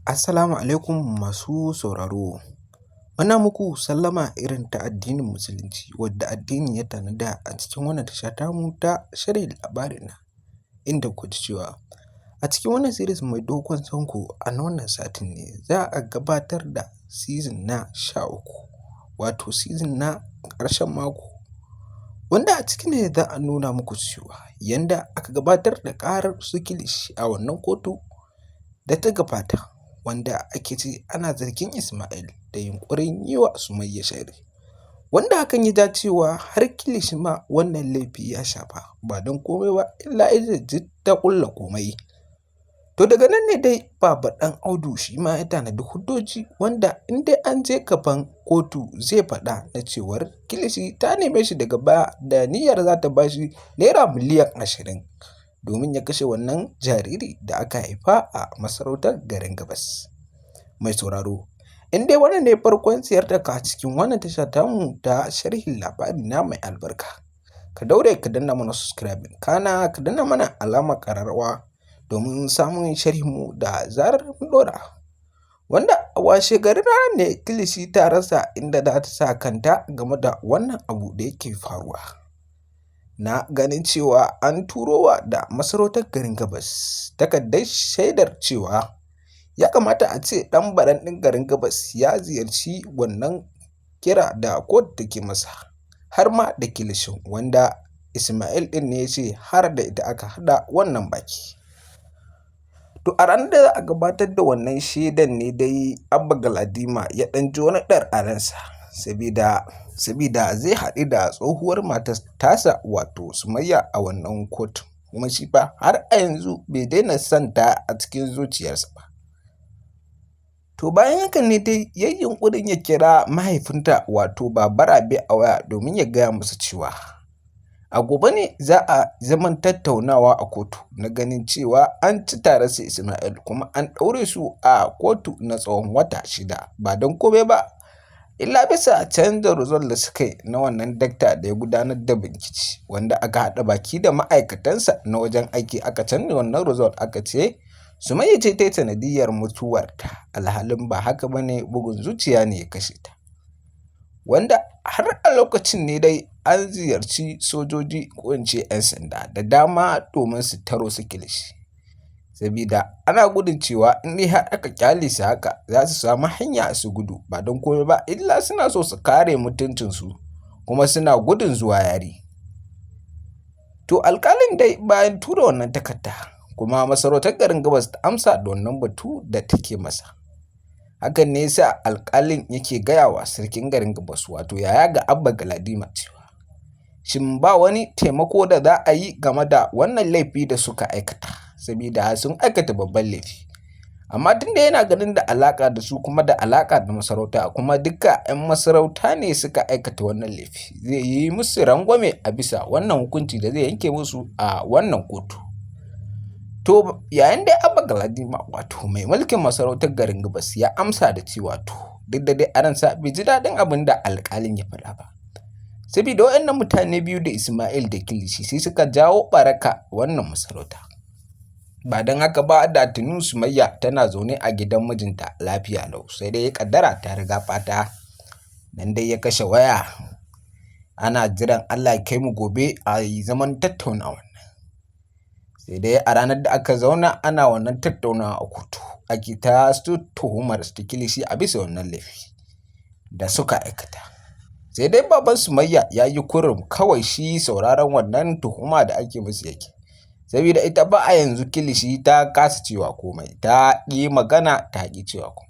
Assalamu alaikum masu sauraro. Muna muku sallama irin ta addinin Musulunci wadda addini ya tanada a cikin wannan tasha tamu ta sharhin labarina, inda kuka ji cewa a cikin wannan series mai dogon zango a na wannan satin ne za a gabatar da season na 13, wato season na ƙarshen mako, wanda a ciki ne za a nuna muku cewa yanda aka gabatar da ƙarar su Kilishi a wannan kotu da ta gabata, wanda ake ce ana zargin Ismail da yunƙurin yi wa Sumayya sharri, wanda hakan ya ja cewa har Kilishi ma wannan laifi ya shafa, ba don komai ba illa ita ta ƙulla komai. To daga nan ne dai Baba Ɗan Audu shi ma ya tanadi hujjoji wanda in dai an je gaban kotu zai faɗa na cewar Kilishi ta neme shi daga baya da niyyar za ta ba shi naira miliyan 20 domin ya kashe wannan jariri da aka haifa a masarautar garin Gabas. Mai sauraro, in dai wannan ne farkon ziyartar ka cikin wannan tasha tamu ta sharhin labari na mai albarka, ka daure ka danna mana subscribing, kana ka danna mana alamar ƙararrawa domin samun sharhinmu da zarar mun ɗora. Wanda a washe garin ranar ne Kilishi ta rasa inda za ta sa kanta game da wannan abu da yake faruwa, na ganin cewa an turowa da masarautar garin Gabas takardar shaidar cewa ya kamata a ce ɗan baran ɗin garin Gabas ya ziyarci wannan kira da kotu take masa, har ma da Kilishin, wanda Ismail ɗin ne ya ce har da ita aka haɗa wannan baki. To a ranar da za a gabatar da wannan shaidan ne dai Abba Galadima ya ɗan ji wani ɗar a ransa, sabida zai haɗu da tsohuwar matar tasa, wato Sumayya, a wannan kotun, kuma shi fa har a yanzu bai daina son ta a cikin zuciyarsa ba. To bayan hakan ne dai ya yi yunƙurin ya kira mahaifinta, wato Baba Rabe, a waya domin ya gaya masa cewa a gobe ne za a zaman tattaunawa a kotu na ganin cewa an ci tarar su Ismail kuma an ɗaure su a kotu na tsawon wata 6, ba don komai ba illa bisa canza result da suka yi na wannan dakta da ya gudanar da bincike, wanda aka haɗa baki da ma'aikatansa na wajen aiki aka canza wannan result, aka ce Sumayya ce ta yi sanadiyyar mutuwarta, alhalin ba haka ba ne, bugun zuciya ne ya kashe ta. Wanda har a lokacin ne dai an ziyarci sojoji, ko in ce 'yan sanda da dama, domin su taro su Kilishi, sabida ana gudun cewa in dai har aka ƙyale su haka za su samu hanya su gudu, ba don komai ba illa suna so su kare mutuncinsu kuma suna gudun zuwa yari. To alƙalin dai bayan tura wannan takarda kuma masarautar garin Gabas ta amsa da wannan batu da take masa, hakan ne yasa alƙalin yake gaya wa sarkin garin Gabas, wato yaya ga Abba Galadima, cewa shin ba wani taimako da za a yi game da wannan laifi da suka aikata, sabida sun aikata babban laifi, amma tunda yana ganin da alaƙa da su kuma da alaƙa da masarauta, kuma duka 'yan masarauta ne suka aikata wannan laifi, zai yi musu rangwame a bisa wannan hukunci da zai yanke musu a wannan kotu. To yayin da Abba Galadima, wato mai mulkin masarautar garin Gabas, ya amsa da cewa to, duk da dai a ransa bai ji daɗin abin da alƙalin ya faɗa ba, saboda waɗannan mutane biyu da Ismail da Kilishi sai suka jawo ɓaraka wannan masarauta. Ba don haka ba da tuni Sumayya tana zaune a gidan mijinta lafiya lau, sai dai ƙaddara ta riga fata. Nan dai ya kashe waya, ana jiran Allah ya kai mu gobe a yi zaman tattaunawa. Sai dai a ranar da aka zauna ana wannan tattaunawa a kotu, ake ta tuhumar su Kilishi a bisa wannan laifi da suka aikata. Sai dai baban Sumayya ya yi kurum, kawai shi sauraron wannan tuhuma da ake musu yake, saboda ita ba a yanzu Kilishi ta kasa cewa komai, ta ƙi magana, ta ƙi cewa komai,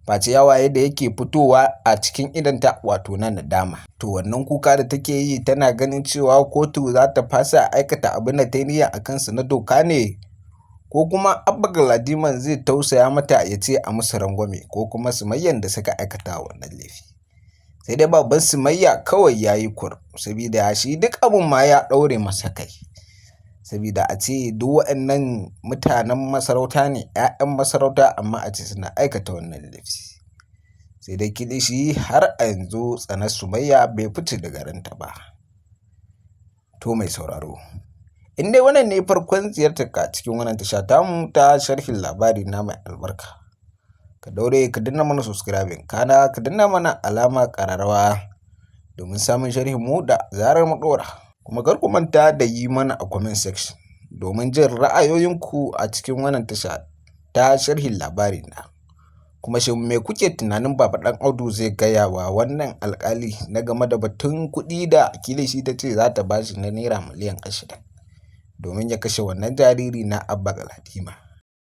face hawaye da yake fitowa a cikin idonta, wato na nadama. To wannan kuka da take yi, tana ganin cewa kotu za ta fasa aikata abin da ta yi niyya a kansu na doka ne, ko kuma Abba Galadiman zai tausaya mata ya ce a musu rangwame, ko kuma Sumayyan da suka aikata wannan laifi. Sai dai baban Sumayya kawai ya yi kur, saboda shi duk abin ma ya ɗaure masa kai, saboda a ce duk waɗannan mutanen masarauta ne, 'ya'yan masarauta, amma a ce suna aikata wannan laifi. Sai dai Kilishi har a yanzu tsanar Sumayya bai fice daga ranta ba. To mai sauraro, in dai wannan ne farkon ziyartar ka cikin wannan tasha tamu ta sharhin labari na mai albarka, Ka daure ka danna mana subscribing, kana ka danna mana alama ƙararrawa domin samun sharhin mu da zarar mu ɗora. Kuma kar ku manta da yi mana a comment section domin jin ra'ayoyinku a cikin wannan tasha ta Sharhin Labarina. Kuma shin me kuke tunanin Baba Ɗan Audu zai gaya wa wannan alƙali na game da batun kuɗi da Kilishi ta ce za ta ba shi na Naira 20,000,000 domin ya kashe wannan jariri na Abba Galadima?